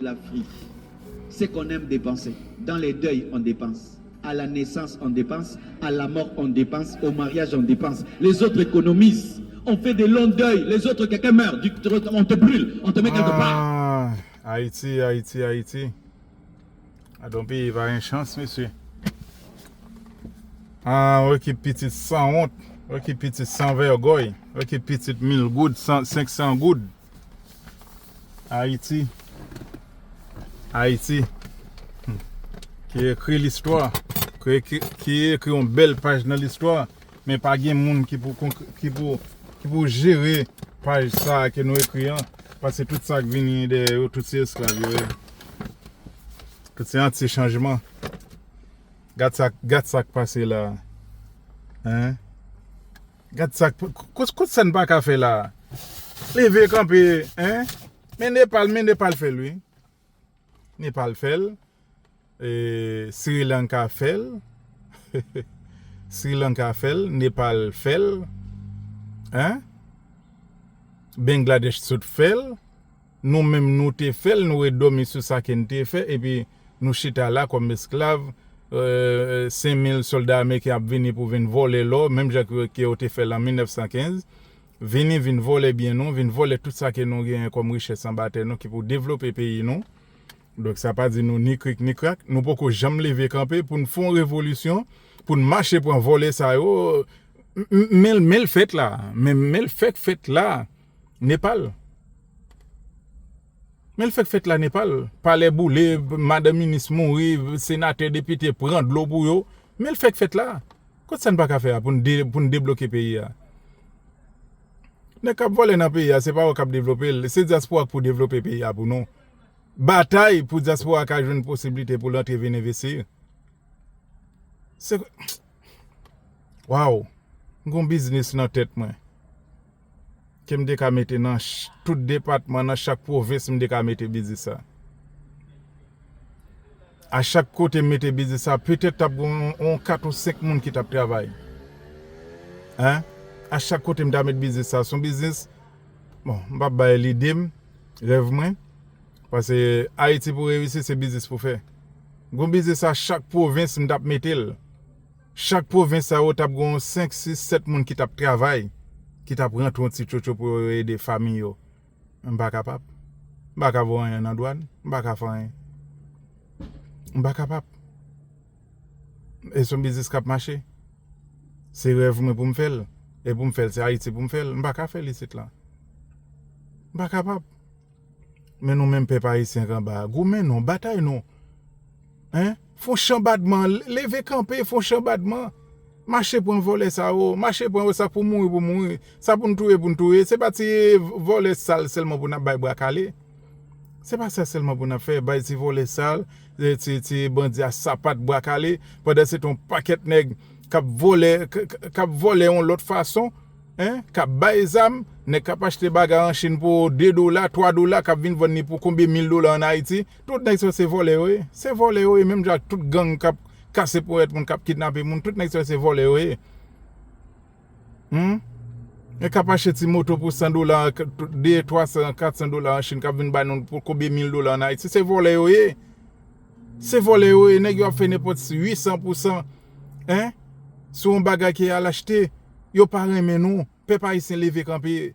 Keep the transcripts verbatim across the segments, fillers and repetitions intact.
l'Afrique. Ce qu'on aime dépenser. Dans les deuils, on dépense. À la naissance, on dépense. À la mort, on dépense. Au mariage, on dépense. Les autres économisent. On fait des longs deuils. Les autres, quelqu'un meurt. Du- On te brûle. On te met quelque part. Ah, Ayiti, Ayiti, Ayiti. Adon peyi pa gen chans, mesye. Ah, w ekip pitit sanwont, w ekip pitit san vègòy, w ekip pitit mil goud, san, senk san goud. Ayiti. Ayiti. Hmm. Ki ekri listwa. Ki ekri, ki ekri yon bèl paj nan listwa. Men pa gen moun ki pou, ki pou, ki pou jere paj sa a ke nou ekri an. Paske tout sa k vini dèyè yo, tout se esklav yo ye. Tout se anti chanjman. Gad sa, gad sa k pase la. Hein? Gad sa k, kot, kot sa n pa ka fè la? Leve kanpe, hein? Men Nepal, men Nepal fè l, wi. Nepal fè l. E, Sri Lanka fè l. Sri Lanka fè l. Nepal fè l. Hein? Bangladesh sot fè l. Nou menm nou te fè l, nou ret dòmi sou sa ke n te fè, epi nou chita la kòm esklav, senk mil sòlda ameriken ap vini pou vin vòlè lò, menm jan ke, ke yo te fè l an mil nèf san kenz. Vini, vin vòlè byen nou, vin vòlè tout sa ke nou genyen kòm richès anba tè nou ki pou devlope peyi nou. Donk sa pa di nou ni krik ni krak, nou poko janm leve kanpe pou n fè yon revolisyon, pou n mache pran vòlè sa yo. Men, men l fèt la, men, men l fèk fèt la, Nepal. Men l fèk fèt la Nepal. Palè boule, madanm minis mouri, senatè, depite pran dlo pou yo. Men l fèk fèt la. Kot sa n pa ka fè a pou n de, pou n debloke peyi a? Nèg k ap vòlè nan peyi a, se pa yo k ap devlope l, se dyaspora k pou devlope peyi a pou nou. Batay pou dyaspora ka jwenn posiblite pou l antre vin envesti. Se, waw, m gon biznis nan tèt mwen. Ke m te ka mete nan tout depatman, nan chak pwovens, m te ka mete biznis sa. A chak kote m mete biznis sa, petèt t ap gen yon kat ou senk moun ki t ap travay. Hein? A chak kote m ta met biznis sa, se yon biznis. Bon, m p ap bay lide m, rèv mwen. Paske Ayiti pou reyisi, se biznis pou fè. Gon biznis a chak pwovens m t ap mete l. Chak pwovens sa yo t ap gen yon senk, sis, sèt moun ki t ap travay, ki t ap rantre yon ti tchotcho pou yo ede fanmi yo. M pa kapab. M pa ka voye anyen nan dwàn. M pa ka fè anyen. M pa kapab. E se yon biznis k ap mache. Se rèv mwen pou m fè l. E pou m fè l, se Ayiti pou m fè l. M pa ka fè l isit la. M pa kapab. Men nou menm pèp ayisyen k anba a, goumen non, batay non. Hein? Fè yon chanbadman, leve kanpe, fè yon chanbadman. Mache pran vòlè sa yo, mache pran yo, sa k pou mouri pou mouri, sa pou n touye pou n touye. Se pa ti vòlè sal sèlman pou n ap bay bra kale. Se pa sa sèlman pou n ap fè, bay ti vòlè sal, ti, ti bandi a sapat bra kale, pandan se tan yon pakèt nèg k ap vòlè, k ap vòlè yon lòt fason, hein, k ap bay zam, nèg k ap achte bagay an Chin pou de dola, twa dola, k ap vin vann li pou konbyen mil dola an Ayiti. Tout nèg sa yo se vòlè yo ye. Se vòlè yo ye, menm jan ak tout gang k ap kase ponyèt moun, k ap kidnape moun, tout nèg sa yo se vòlè yo ye. Hmm? E k ap achte ti moto pou san dola, de, twa san, kat san dola an Chin, k ap vin bay nou pou konbyen mil dola an Ayiti. Se vòlè yo ye. Se vòlè yo ye. Nèg yo ap fè nenpòt wi san pou san, hein? Sou yon bagay ke y al achte. Yo pa renmen nou. Pèp ayisyen leve kanpe.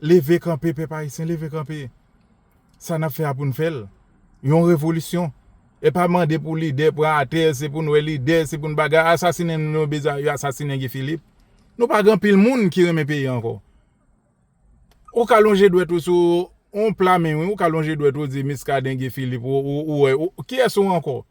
Leve kanpe, pèp ayisyen, leve kanpe. Sa n ap fè a pou n fè l. Yon revolisyon. E pa mande pou lidè pran atè, se pou n wè lidè, se pou n bagay. Asasinen nou, nou bezwen yo asasinen Guy Philippe. Nou pa gen anpil moun ki renmen peyi a ankò. Ou ka lonje dwèt ou sou yon pla men, wi, ou ka lonje dwèt ou di Muscadin, Guy Philippe, ou, ou, ou wè, ou, kiyès ou ankò?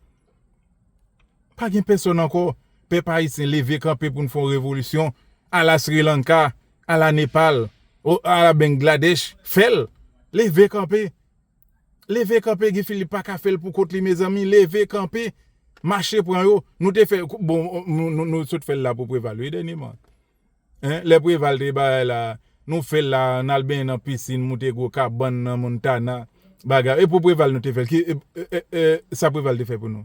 Pa gen pèsonn ankò. Pèp ayisyen, leve kanpe pou n fè yon revolisyon. Ala Sri Lanka, ala Nepal, o, ala Bangladesh, fè l. Leve kanpe. Leve kanpe, Guy Philippe pa ka fè l pou kont li, mezanmi. Leve kanpe. Mache pran yo. Nou te fè, bon, nou, nou, nou sot fè l la pou Preval, wi, dènyèman. Hein? Lè Preval te bagay la, nou fè l la, n al benyen nan pisin, moute gwo kabann nan Montana, bagay. E pou Preval nou te fè l. Ki, e, e, e, e, sa Preval te fè pou nou?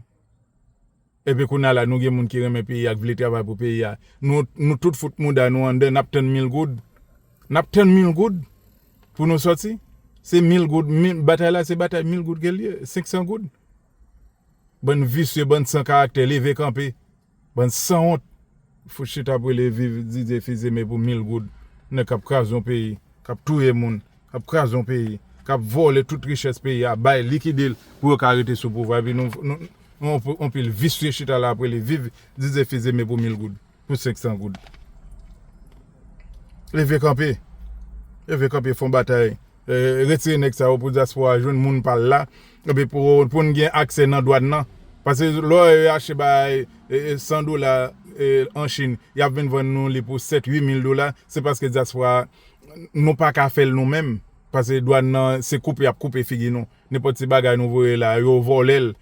Epi kounye a la, nou gen moun ki renmen peyi a, k vle travay pou peyi a. Nou, nou tout fout mouda nou anndan, n ap tann mil goud. N ap tann mil goud pou nou sòti. Se mil goud, mil, batay la se batay mil goud ke l ye, senk san goud. Bann visye, bann san karaktè, leve kanpe. Bann sanwont. Fout chita pou le viv Didier Fils-Aimé pou mil goud. Nèg k ap kraze yon peyi, k ap touye moun, k ap kraze yon peyi, k ap vòlè tout richès peyi a, bay, likide l pou yo ka rete sou pouvwa. Epi nou, nou, nou, yon pil visye chita la ap rele viv Didier Fils-Aimé pou mil goud, pou senk san goud. Leve kanpe. Leve kanpe, fè yon batay. Eh, retire nèg sa yo pou dyaspora jwenn moun pa l la. Epi pou, pou n gen aksè nan dwàn nan. Paske lè w achte bagay, eh, eh, san dola, eh, an Chin, y ap vin vann nou li pou sèt, uit mil dola. Se paske dyaspora, nou pa ka fè l nou menm. Paske dwàn nan, se koupe y ap koupe figi nou. Nenpòt ti bagay nou voye la, yo vòlè l.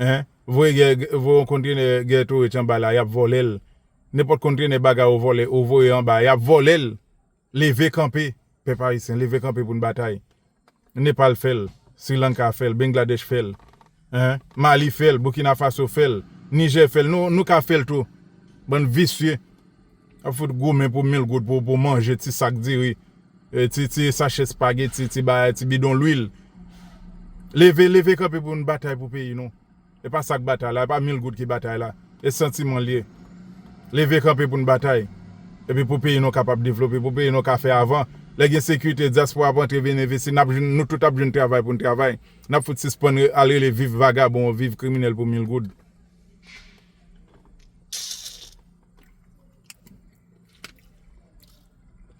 Hein? Voye gè, voye yon kontrenè Gatorade anba la, y ap vòlè l. Nenpòt kontrenè bagay ou vòlè, ou voye anba, y ap vòlè l. Leve kanpe, pèp ayisyen, leve kanpe pou n batay. Nepal fè l, Sri Lanka fè l, Bangladesh fè l, hein? Mali fè l, Burkina Faso fè l, Nijè fè l, nou, nou ka fè l tou. Bann visye. Ap fout goumen pou mil goud pou, pou manje ti sak diri, eh, ti, ti sachè espageti, ti bagay, ti bidon lwil. Leve, leve kanpe pou n batay pou peyi nou. E pa sa k batay la, e pa mil goud ki batay la. E santiman l ye. Leve kanpe pou n batay. Epi pou peyi nou kapab devlope, pou peyi nou ka fè avan. Lè gen sekirite, dyaspora ap antre vin envesti, n ap jwenn, nou tout ap jwenn travay pou n travay. N ap fout sispann re-, al rele viv vagabon, viv kriminèl pou mil goud.